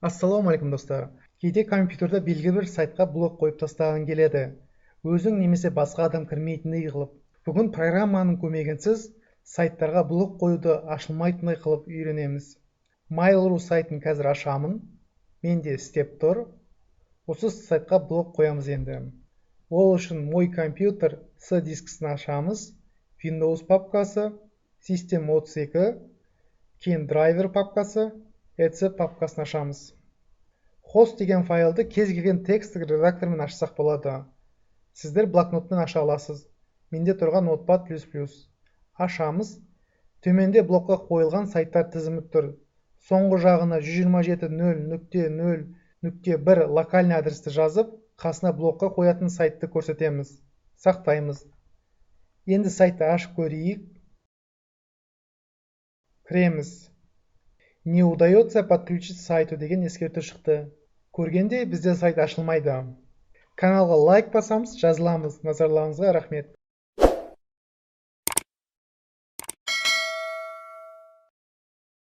Ассалаумағалейкум, достар! Кейде компьютерде белгілі бір сайтқа блок қойып тастағың келеді, өзің немесе басқа адам кірмейтіндей қылып. Бүгін программаның көмегінсіз сайттарға блок қоюды ашылмайтындай қылып үйренеміз. Mail.ru сайтын қазір ашамын. Менде істеп тұр. Осы сайтқа блок қоямыз енді. Ол үшін «Мой компьютер», C дискісін ашамыз. Windows папкасы, System 32, кейін драйвер папкасы, etc папкасын ашамыз. Host деген файлды кез келген текстік редактормен ашсақ болады. Сіздер блокнотпен аша аласыз. Менде тұрған Notepad++. Ашамыз. Төменде блокқа қойылған сайттар тізімі тұр. Соңғы жағына 127.0.0.1 локальный адресті жазып, қасына блокқа қоятын сайтты көрсетеміз. Сақтаймыз. Енді сайтты ашып көрейік. Кіреміз. «Не удается подключить сайту» деген ескерту шықты. Көргендей, бізде сайт ашылмайды. Каналға лайк басамыз, жазыламыз. Назарларыңызға рахмет.